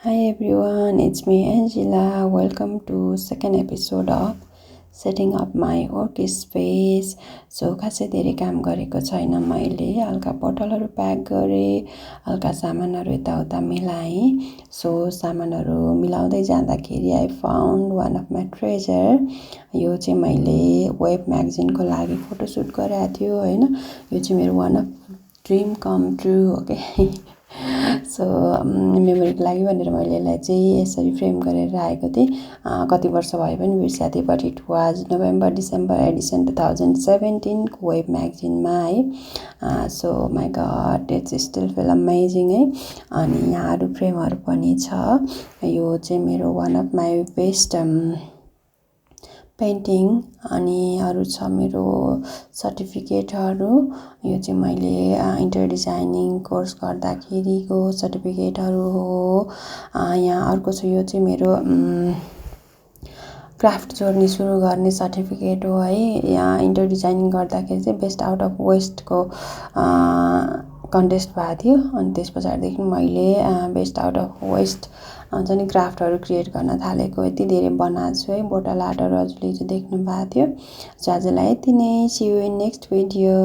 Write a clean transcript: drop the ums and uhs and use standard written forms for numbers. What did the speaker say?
Hi everyone, it's me Angela. Welcome to second episode of setting up my workspace. So खासै धेरै काम गरेको छैन मैले हल्का बोतलहरू प्याक गरेँ, हल्का सामानहरू यताउता मिलाएँ. सो सामानहरू मिलाउँदै जाँदाखेरि I found one of my treasure. यो चाहिँ मैले वेब म्यागजिनको लागि फोटोसुट गरेको थियो हैन. यो चाहिँ मेरो one of dream com true हो के. सो मेमोरीको लागि भनेर मैले यसलाई चाहिँ यसरी फ्रेम गरेर राखेको थिएँ. कति वर्ष भयो पनि बिर्सेको थिएँ, but it was November December edition 2017 को वेब म्यागजिनमा है. So my god it's still feel amazing है. अनि यहाँ अरू फ्रेमहरू पनि छ. यो चाहिँ मेरो one of my best painting. अनि अरू छ मेरो सर्टिफिकेटहरू. यो चाहिँ मैले इन्टर डिजाइनिङ कोर्स गर्दाखेरिको सर्टिफिकेटहरू हो. यहाँ अर्को छ, यो चाहिँ मेरो क्राफ्ट जोड्ने सुरु गर्ने सर्टिफिकेट हो है. यहाँ इन्टर डिजाइनिङ गर्दाखेरि चाहिँ बेस्ट आउट अफ वेस्टको कन्टेस्ट भएको थियो. अनि त्यस पछाडिदेखि मैले बेस्ट आउट अफ वेस्ट हुन्छ नि क्राफ्टहरू क्रिएट गर्न थालेको. यति धेरै बनाएको छु है. बोटल आर्टहरू हजुरले चाहिँ देख्नु भएको थियो. सो आजलाई यति नै. See you in next video.